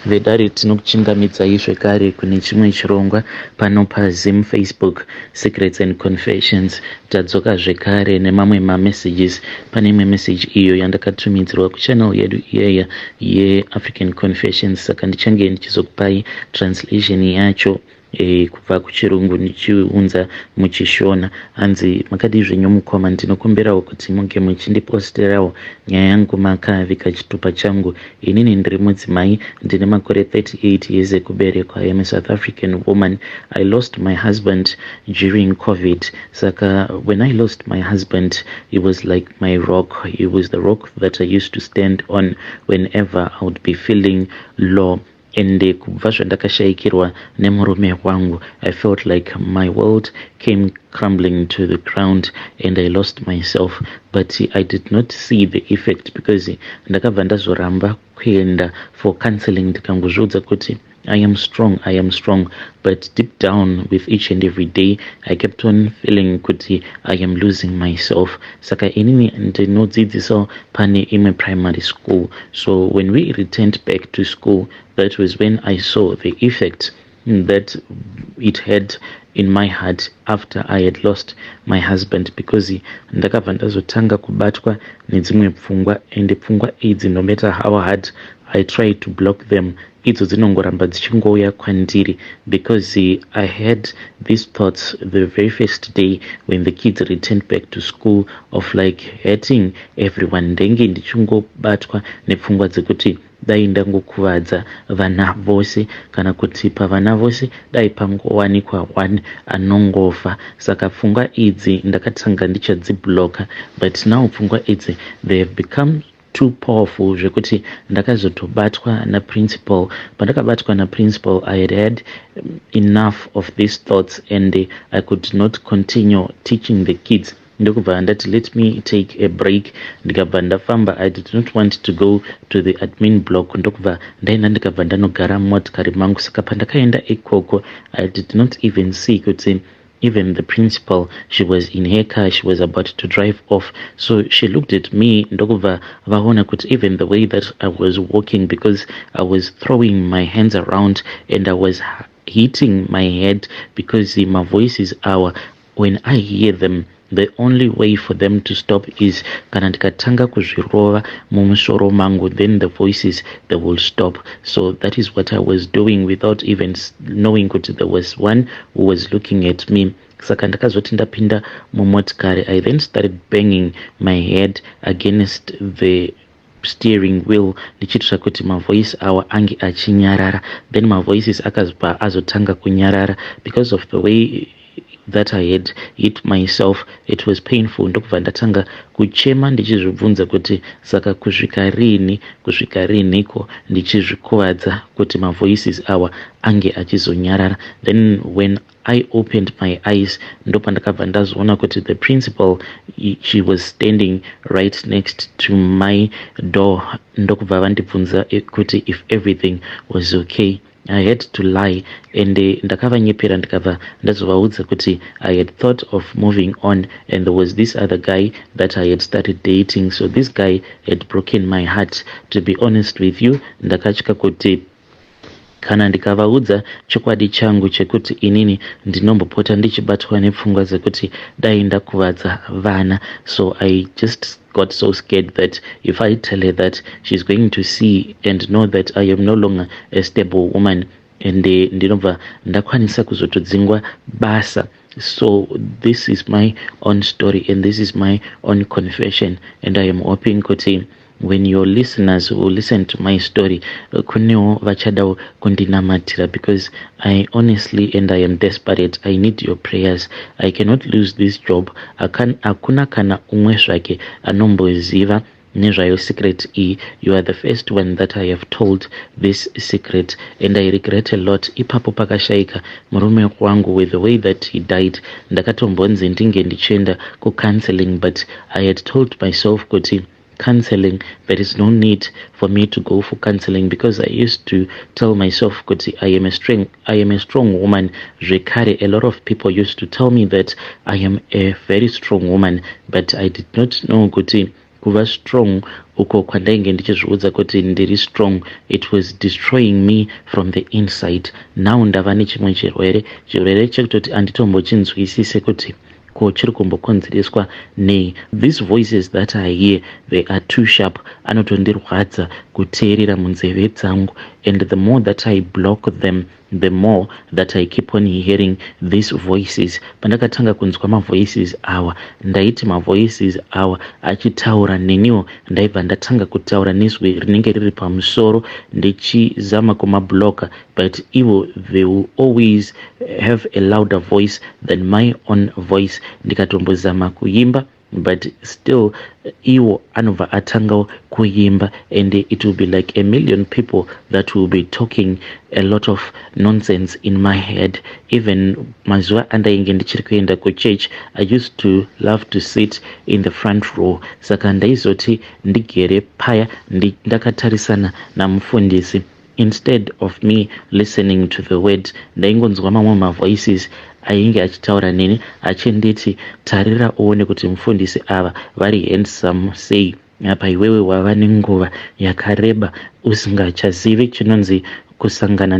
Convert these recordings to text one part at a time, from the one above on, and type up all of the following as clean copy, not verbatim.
Vedare, tinokuchingamidzai zvekare kune chimwe chirongwa pano paZim Facebook Secrets and Confessions. Tadzoka zvekare nemamwe mamessages. Pane imwe message iyo yandakatumidzirwa kuchannel yedu iyaya yeAfrican Confessions, saka ndichange ndichizokupai translation yacho kubva kuchirungu ndichiunza muchiShona. Hanzi, "Makadii zvenyu mukoma? Ndinokumbirawo kuti munge muchindiposterawo nyaya yangu makavika chitupa changu. Inini ndiri mudzimai, ndine makore 38 years ekuberekwa. I am a South African woman. I lost my husband during COVID. Saka when I lost my husband, he was like my rock. He was the rock that I used to stand on whenever I would be feeling low. Ende kubva zvandakashayikirwa nemurume wangu, I felt like my world came crumbling to the ground and I lost myself. But I did not see the effect because ndakabva ndazoramba kuenda for counseling, ndikangozviudza kuti I am strong, I am strong. But deep down, with each and every day, I kept on feeling kuti I am losing myself. Saka inini ndinodzidzisawo pane imwe primary school. So when we returned back to school, that was when I saw the effect that it had in my heart after I had lost my husband, because ndakabva ndazotanga kubatwa nedzimwe pfungwa, ende pfungwa idzi, no matter how hard I tried to block them, idzo dzinongoramba dzichingouya kwandiri, because I had these thoughts the very first day when the kids returned back to school of like hating everyone. Ndenge ndichingobatwa nepfungwa dzekuti dai ndangokuvadza vana vose, kana kuti pavana vose dai pangowanikwa one anongofa. Saka pfungwa idzi ndakatanga ndichadzibloka, but now pfungwa idzi, they have become too powerful zvekuti ndakazotobatwa naprincipal. Pandakabatwa naprincipal, I had had enough of these thoughts and I could not continue teaching the kids. Ndokubva ndati, 'Let me take a break.' Ndikabva ndafamba. I did not want to go to the admin block. Ndokubva ndaenda, ndikabva ndanogara mumotikari mangu. Saka pandakaenda ikoko, I did not even see kuti even the principal, she was in her car. She was about to drive off, so she looked at me, ndokubva vaona kuti even the way that I was walking, because I was throwing my hands around and I was hitting my head, because my voices are, when I hear them, the only way for them to stop is kana ndikatanga kuzvirova mumusoro mangu, then the voices, they will stop. So that is what I was doing without even knowing kuti there was one who was looking at me. Saka ndakazoti ndapinda mumotikari, I then started banging my head against the steering wheel, ndichiitira kuti mavoice awa ange achinyarara. Then mavoices akazobva azotanga kunyarara. Because of the way that I had hit myself, it was painful. Ndokubva ndatanga kuchema, ndichizvibvunza kuti saka kusvika riini, kusvika riiniko ndichizvikuvadza kuti mavoices awa ange achizonyarara? Then when I opened my eyes, ndopandakabva ndazoona kuti the principal, she was standing right next to my door. Ndokubva vandibvunza kuti if everything was okay. I had to lie and ndakavanyepera, ndikabva ndazovaudza kuti I had thought of moving on and there was this other guy that I had started dating. So this guy had broken my heart. To be honest with you, ndakatya kuti kana ndikavaudza chokwadi changu chekuti inini ndinombopota ndichibatwa nepfungwa dzekuti dai ndakuvadza vana, so I just got so scared that if I tell her that, she's going to see and know that I am no longer a stable woman and ndinobva ndakwanisa kuzotodzingwa basa. So this is my own story and this is my own confession, and I am hoping kuti when your listeners will listen to my story, kunewo vachadawo kundinamatira, because I honestly and I am desperate. I need your prayers. I cannot lose this job. Hakuna kana umwe zvake anomboziva nezvayo secret iyi. You are the first one that I have told this secret and I regret a lot. Ipapo pakashayika murume wangu, with the way that he died, ndakatombonzi ndinge ndichienda kucounseling, but I had told myself kuti counseling, there is no need for me to go for counseling, because I used to tell myself kuti I am a strong woman. Zvekare, a lot of people used to tell me that I am a very strong woman, but I did not know kuti Kuva strong uko kwandainge ndichizviudza kuti ndiri strong, it was destroying me from the inside. Now ndava nechimwe chirwere, chirwere chekutoti handitombochinzwisise kuti ko chiri kumbokonzereswa nei. These voices that I hear, they are too sharp. Anotondirwadza kuteerera munzeve dzangu, and the more that I block them, the more that I keep on hearing these voices. Pandakatanga kunzwa mavoices awa, ndaiti mavoices awa achitaura neniwo, ndaibva ndatanga kutaura nezwi rinenge riri pamusoro ndichizama kumablocka, but ivo, they will always have a louder voice than my own voice. Ndikatombozama kuimba, but still iwo anobva atangawo kuimba, and it will be like a million people that will be talking a lot of nonsense in my head. Even mazuva andainge ndichiri kuenda kuchurch, I used to love to sit in the front row. Saka ndaizoti ndigere paya ndakatarisana namufundisi, instead of me listening to the word, ndaingonzwa mamwe mavoices ainge achitaura neni achinditi, "Tarira uone kuti mufundisi ava vari handsome sei. Apa iwewe wava nenguva yakareba usingachazivi chinonzi kusangana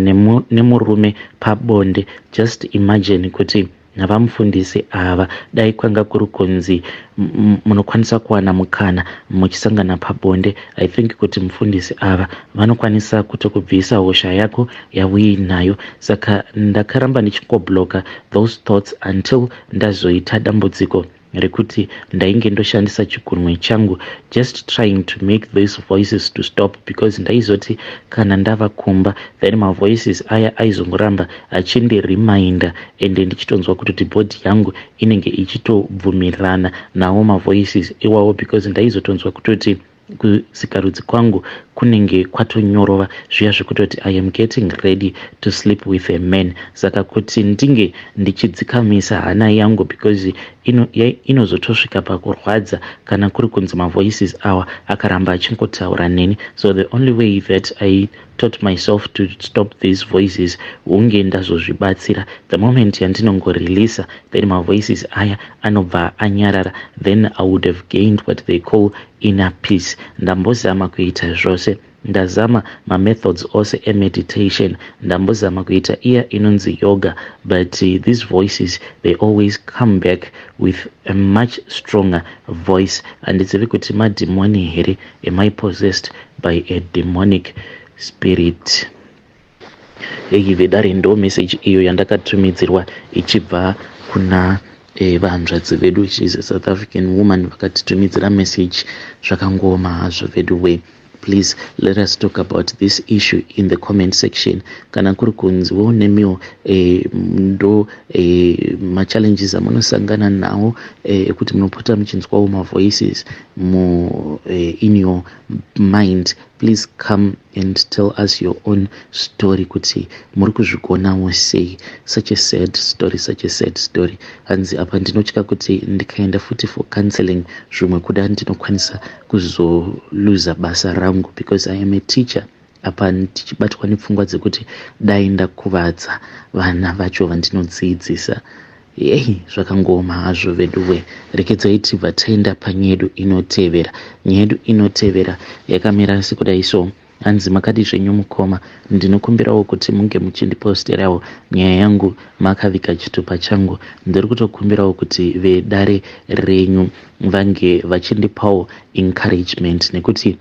nemurume pabonde. Just imagine kuti navamufundisi ava, dai kwanga kuri kunzi munokwanisa kuwana mukana muchisangana pabonde, I think kuti mufundisi ava vanokwanisa kutokubvisa hosha yako yauinayo." Saka ndakaramba ndichingobloka those thoughts until ndazoita dambudziko rekuti ndainge ndoshandisa chigunwe changu, just trying to make these voices to stop, because ndaizoti kana ndava kumba, then mavoices aya aizongoramba achindiriminda, ende ndichitonzwa kutoti body yangu inenge ichitobvumirana nawo mavoices iwawo, because ndaizotonzwa kutoti kusikarudzi kwangu kunenge kwatonyorova zviya zvekutoti I am getting ready to sleep with a man. Saka kuti ndinge ndichidzikamisa hana yangu, because inozotosvika pakurwadza kana kuri kunzi mavoices awa akaramba achingotaura neni. So the only way that I taught myself to stop these voices, hunge ndazozvibatsira. The moment yandinongoreleasa, then mavoices aya anobva anyarara. Then I would have gained what they call inner peace. Ndambozama kuita zvose. Ndazama mamethods ose emeditation, ndambozama kuita iya inonzi yoga, but these voices, they always come back with a much stronger voice. Handizivi kuti madhimoni here. Am I possessed by a demonic spirit? Ei vedare, ndo message iyo yandakatumidzirwa ichibva kuna vahanzvadzi vedu. She's a South African woman vakatitumidzira message. Zvakangoma hazvo vedu way. Please let us talk about this issue in the comment section. Kana kuri kunziwo nemiwo ndo machallenges amunosangana nawo ekuti munopota muchinzwawo mavoices mu in your mind, please come and tell us your own story kuti muri kuzvikonawo sei. Such a sad story, such a sad story. Hanzi apa ndinotya kuti ndikaenda futi for counseling, zvimwe kuda ndinokwanisa kuzoluza basa rangu because I am a teacher. Apa ndichibatwa nepfungwa dzekuti dai ndakuvadza vana vacho vandinodzidzisa. Yei, zvakangoma hazvo veduwe. Rekedzai tibva taenda panyaya yedu inotevera. Nyaya yedu inotevera yakamira sekudai so. Hanzi, "Makadi zvenyu mukoma? Ndinokumbirawo kuti munge muchindiposterawo nyaya yangu makaviga chitupa changu. Ndiri kutokumbirawo kuti vedare renyu vange vachindipawo encouragement, nekuti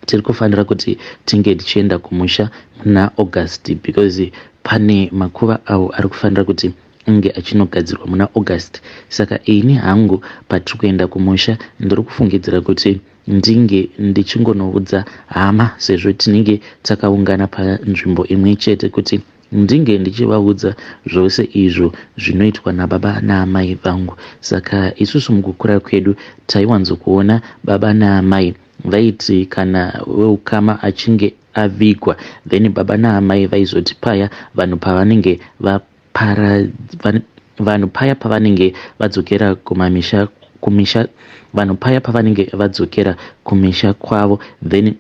tiri kufanira kuti tinge tichienda kumusha muna August, because pane makuva avo ari kufanira kuti ange achinogadzirwa muna August. Saka ini hangu patiri kuenda kumusha, ndiri kufungidzira kuti ndinge ndichingonoudza hama, sezvo tinenge takaungana panzvimbo imwe chete, kuti ndinge ndichivaudza zvose izvo zvinoitwa nababa naamai vangu. Saka isusu mukukura kwedu taiwanzokuona baba naamai vaiti kana weukama achinge avigwa, then baba naamai vaizoti paya vanhu pavanenge vapara, vanhu paya pavanenge vadzokera kumamisha kumisha, vanhu paya pavanenge vadzokera kumisha kwavo, then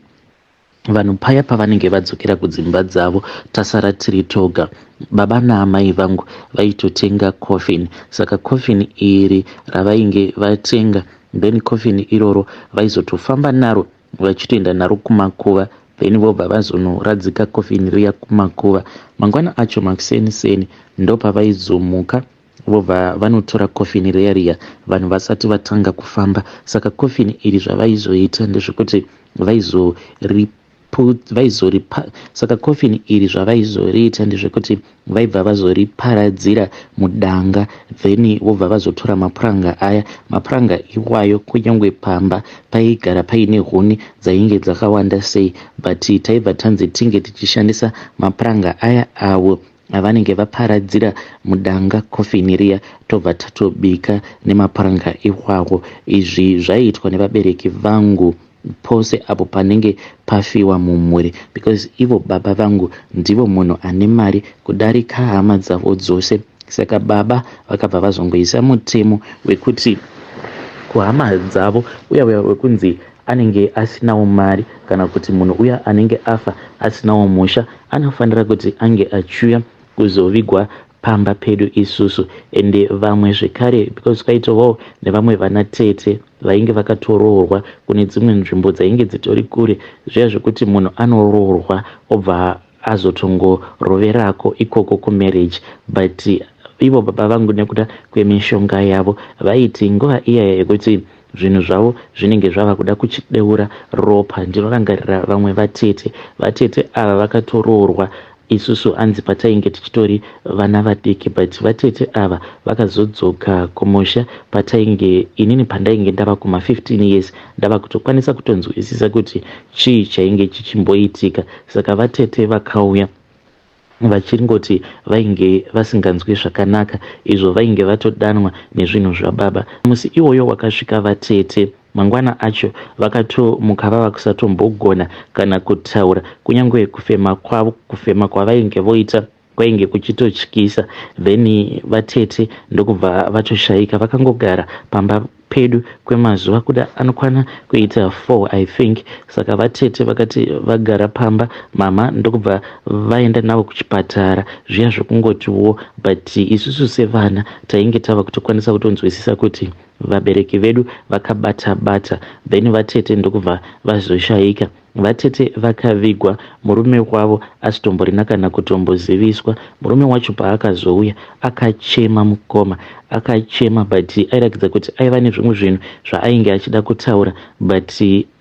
vanhu paya pavanenge vadzokera kudzimba dzavo, tasara tiri toga, baba naamai vangu vaitotenga coffin. Saka coffin iri ravainge vatenga Then coffin iroro vaizotofamba naro vachitoenda naro kumakuva, then vobva vazonoradzika coffin riya kumakuva. Mangwana acho makuseni seni ndopavaizomuka, vobva vanotora coffin riya riya vanhu vasati vatanga kufamba. Saka coffin iri zvavaizoita ndezvekuti vaizori vaizoripa saka coffin iri zvavaizoriita ndezvekuti vaibva vazoriparadzira mudanga, then vobva vazotora mapuranga aya. Mapuranga iwayo, kunyange pamba paigara paine huni dzainge dzakawanda sei, but taibva tanzi tinge tichishandisa mapuranga aya avo avanenge vaparadzira mudanga coffin riya, tobva tatobika nemapuranga iwawo. Izvi zvaiitwa nevabereki vangu pose apo panenge pafiwa mumhuri, because ivo baba vangu ndivo munhu ane mari kudarika hama dzavo dzose. Saka baba vakabva vazongoisa mutemo wekuti kuhama dzavo, uya uya wekunzi anenge asinawo mari kana kuti munhu uya anenge afa asinawo musha, anofanira kuti ange achiuya kuzovigwa pamba pedu isusu. Ende vamwe zvekare, because kwaitovawo nevamwe vana tete vainge vakatoroorwa kune dzimwe nzvimbo dzainge dzitori kure, zviya zvekuti munhu anoroorwa obva azotongoroverako ikoko kumarriage. But ivo baba vangu, nekuda kwemishonga yavo, vaiti nguva iyaya yekuti zvinhu zvavo zvinenge zvava kuda kuchideura ropa. Ndinorangarira vamwe vatete. Vatete ava vakatoroorwa isusu anzi patainge tichitori vana vadiki, but vatete ava vakazodzoka kumusha patainge inini pandainge ndava kuma15 years, ndava kutokwanisa kutonzwisisa kuti chii chainge chichimboitika. Saka vatete vakauya vachingoti vainge vasinganzwi zvakanaka, izvo vainge vatodanwa nezvinhu zvababa. Musi iwoyo wakasvika vatete, mangwana acho vakatomuka vava kusatombogona kana kutaura. Kunyange kufema kwavo, kufema kwavainge voita kwainge kuchitotyisa. Then vatete ndokubva vatoshayika. Vakangogara pamba pedu kwemazuva kuda anokwana kuita 4, I think. Saka vatete vakati vagara pamba, mama ndokubva vaenda navo kuchipatara, zviya zvokungotiwo. But isusu sevana tainge tava kutokwanisa kutonzwisisa kuti vabereki vedu vakabata bata. Then vatete ndokubva vazoshayika. Vatete vakavigwa, murume wavo asitomborina kana kutomboziviswa. Murume wacho paakazouya akachema, mukoma, akachema, but airatidza kuti aiva nezvimwe zvinhu zvaainge achida kutaura, but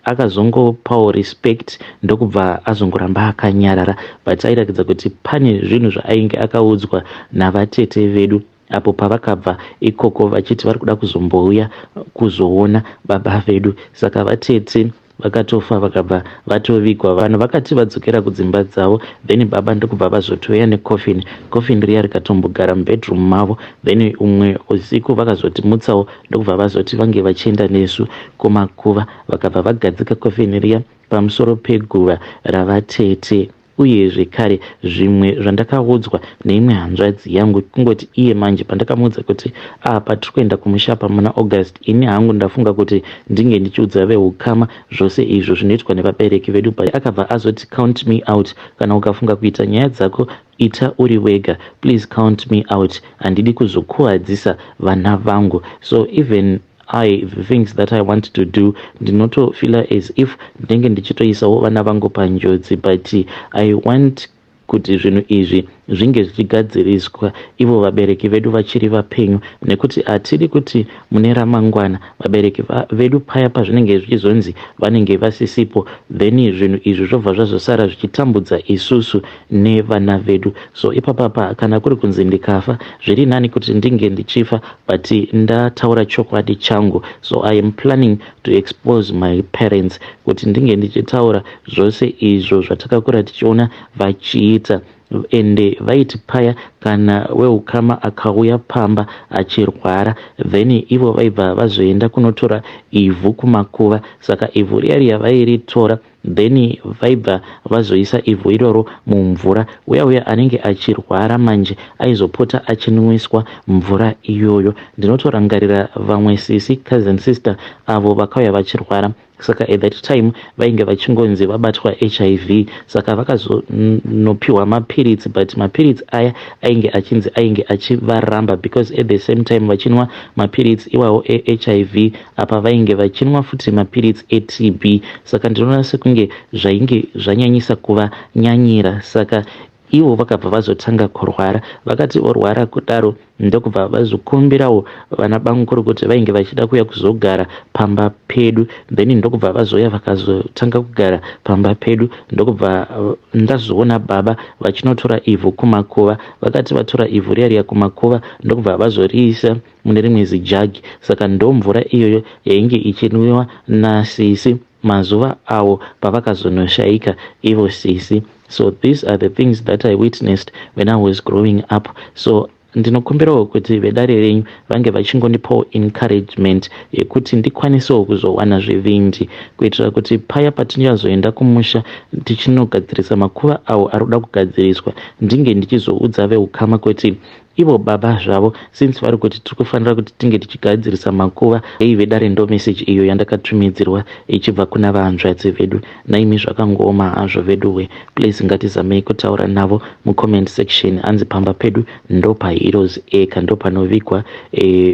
akazongopawo respect, ndokubva azongoramba akanyarara. But airatidza kuti pane zvinhu zvaainge akaudzwa navatete vedu apo pavakabva ikoko vachiti vari kuda kuzombouya kuzoona baba vedu. Saka vatete vakatofa, vakabva vatovigwa. Vanhu vakati vadzokera kudzimba dzavo, then baba ndokubva vazotouya necoffin. Coffin riya rikatombogara mubedroom mavo. Then umwe usiku vakazotimutsawo, ndokubva vazoti vange vachienda nesu kumakuva. Vakabva vagadzika coffin riya pamusoro peguva ravatete. Uye zvekare zvimwe zvandakaudzwa neimwe hanzvadzi yangu, kungoti iye manje pandakamuudza kuti apa tiri kuenda kumusha pamuna August, ini hangu ndafunga kuti ndinge ndichiudza veukama zvose izvo zvinoitwa nevabereki vedu, but akabva azoti, "Count me out. Kana ukafunga kuita nyaya dzako, ita uri wega. Please count me out. Handidi kuzokuwadzisa vana vangu." So even I, the things that I want to do, ndinotofeela as if ndinenge ndichitoisawo vana vangu panjodzi, but I want kuti zvinhu izvi zvinge zvichigadziriswa ivo vabereki vedu vachiri vapenyu, nekuti hatidi kuti mune ramangwana vabereki vedu paya pazvinenge zvichizonzi vanenge vasisipo, then zvinhu izvi zvobva zvazosara zvichitambudza isusu nevana vedu. So ipapapa kana kuri kunzi ndikafa, zviri nani kuti ndinge ndichifa but ndataura chokwadi changu. So I am planning to expose my parents, kuti ndinge ndichitaura zvose izvo zvatakakura tichiona vachiita. Ende vaiti paya kana weukama akauya pamba achirwara, then ivo vaibva vazoenda kunotora ivhu kumakuva. Saka ivhu riya riya vairitora. Then vaibva vazoisa ivhu iroro mumvura. Uya uya anenge achirwara manje aizopota achinwiswa mvura iyoyo. Ndinotorangarira vamwe sisi, cousin sister, avo vakauya vachirwara. Saka at that time vainge vachingonzi vabatwa HIV, saka vakazonopiwa mapiritsi, but mapiritsi aya ainge achinzi ainge achivaramba, because at the same time vachinwa mapiritsi iwawo eHIV, apa vainge vachinwa futi mapiritsi eTB. Saka ndinoona sekunge zvainge zvanyanyisa kuvanyanyira. Saka ivo vakabva vazotanga kurwara. Vakati vorwara kudaro, ndokubva vazokumbirawo vana bamukuru kuti vainge vachida kuuya kuzogara pamba pedu. Then ndokubva vazouya, vakazotanga kugara pamba pedu. Ndokubva ndazoona baba vachinotora ivhu kumakuva. Vakati vatora ivhu riya riya kumakuva, ndokubva vazoriisa mune rimwe zijagi. Saka ndo mvura iyoyo yainge ichinwiwa nasisi mazuva avo pavakazonoshaika ivo sisi. So these are the things that I witnessed when I was growing up. So ndinokumbirawo kuti vedare renyu vange vachingondipawo encouragement yekuti ndikwanisewo kuzowana zvivindi, kuitira kuti paya patinyazoenda kumusha tichinogadzirisa makuva avo ari kuda kugadziriswa, ndinge ndichizoudza veukama kuti ivo baba zvavo, since vari kuti tiri kufanira kuti tinge tichigadzirisa makuva ei. Vedare, ndo meseji iyo yandakatumidzirwa ichibva kuna vahanzvadzi vedu. Naimi, zvakangooma hazvo veduwe. Please, ngatizamei kutaura navo mucomment section. Anzi pamba pedu ndo paHeroes Acre, ndo panovigwa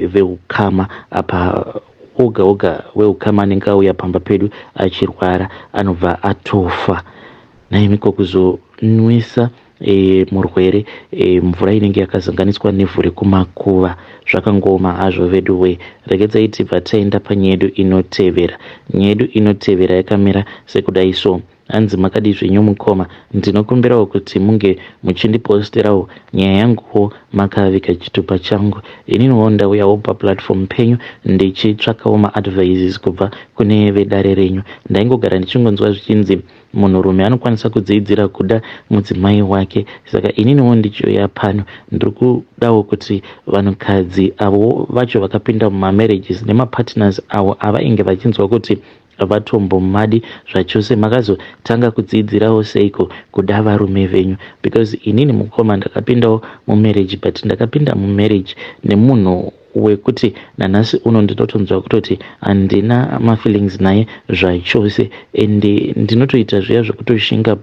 veukama. Apa oga oga weukama anenge auya pamba pedu achirwara anobva atofa. Naimi, kokuzonwisa murwere mvura inenge yakazanganiswa nevhu rekumakuva, zvakangooma hazvo veduwe. Regedzai tibva taenda panyaya yedu inotevera. Nyaya yedu inotevera yakamira sekudai. So hanzi, "Makadi zvenyu mukoma? Ndinokumbirawo kuti munge muchindiposterawo nyaya yanguwo makavika chitupa changu. Ininiwo ndauyawo paplatform penyu ndichitsvakawo maadvices kubva kune vedare renyu. Ndaingogara ndichingonzwa zvichinzi munhurume anokwanisa kudzidzira kuda mudzimai wake. Saka ininiwo ndichiuya pano, ndiri kudawo kuti vanhukadzi avo vacho vakapinda mumamarriages nemapartners avo avainge vachinzwa kuti vatombomadi zvachose, makazotanga kudzidzirawo seiko kuda varume venyu? Because inini mukoma ndakapindawo mumarriage, but ndakapinda mumarriage nemunhu wekuti nanhasi uno ndinotonzwa kutoti handina mafeelings naye zvachose, and ndinotoita zviya zvekutoshinga,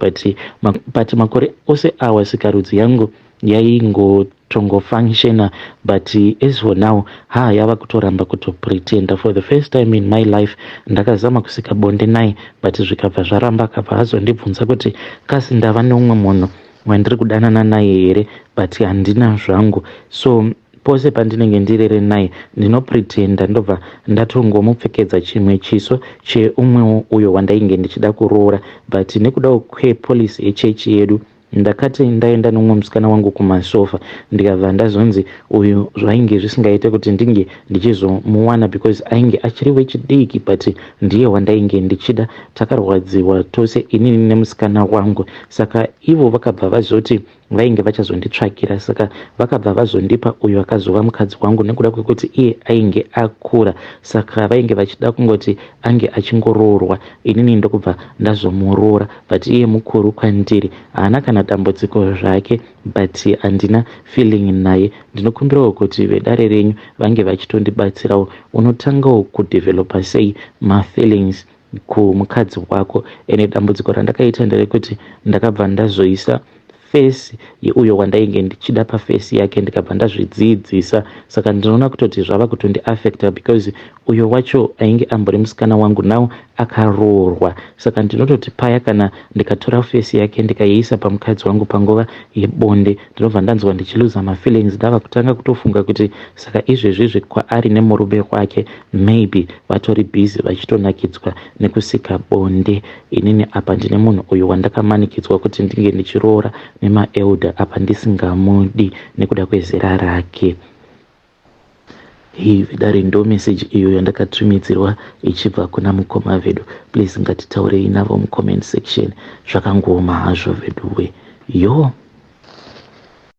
but makore ose awa sikarudzi yangu yaingotongofunctiona. But as for now, ha, yava kutoramba kutopretenda. For the first time in my life ndakazama kusika bonde naye, but zvikabva zvaramba. Akabva azondibvunza kuti kasi ndava neumwe munhu wandiri kudanana naye here, but handina zvangu. So pose pandinenge ndirere naye ndinopretenda, ndobva ndatongomupfekedza chimwe chiso cheumwewo uyo wandainge ndichida kuroora. But nekudawo kwepolicy yechechi yedu, ndakati ndaenda nomumwe musikana wangu kumasofa, ndikabva ndazonzi uyu zvainge zvisingaite kuti ndinge ndichizomuwana because ainge achiri wechidiki, but ndiye wandainge ndichida. Takarwadziwa tose inini nemusikana wangu. Saka ivo vakabva vazoti vainge vachazonditsvakira. Saka vakabva vazondipa uyo akazova mukadzi wangu, nekuda kwekuti iye ainge akura, saka vainge vachida kungoti ange achingoroorwa. Inini ndokubva ndazomuroora, but iye mukuru kwandiri, haana kana dambudziko zvake, but handina feeling naye. Ndinokumbirawo kuti vedare renyu vange vachitondibatsirawo. Unotangawo kudevelopa sei mafeelings kumukadzi wako? Ene dambudziko randakaita nderekuti ndakabva ndazoisa face yeuyo wandainge ndichida paface yake, ndikabva ndazvidzidzisa. Saka ndinoona kutoti zvava kutondiafecta because uyo wacho ainge ambori musikana wangu now akaroorwa. Saka ndinototi paya kana ndikatora face yake ndikaiisa pamukadzi wangu panguva yebonde, ndinobva ndanzwa ndichiluza mafeelings. Ndava kutanga kutofunga kuti saka izvezvizvi kwaari nemurume wake maybe vatori busy vachitonakidzwa nekusika bonde. Inini apa ndine munhu uyu wandakamanikidzwa kuti ndinge ndichiroora nemaelder, apa ndisingamudi nekuda kwezera rake." Hii vedare, ndo meseji iyo yandakatumidzirwa ichibva kuna mukoma vedu. Please, ngatitaurei navo mucomment section. Zvakangooma hazvo veduwe, yo.